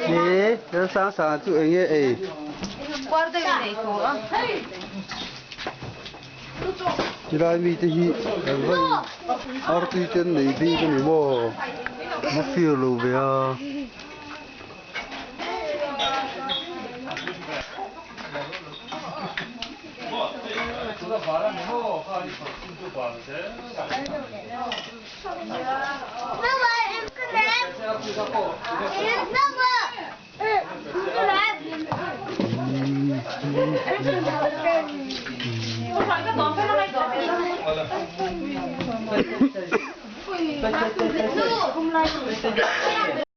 He Lalsangsanga chu eng nge ei? Chilai mite hi an va in artui te an nei bik a ni maw? Ma fir lo ve a.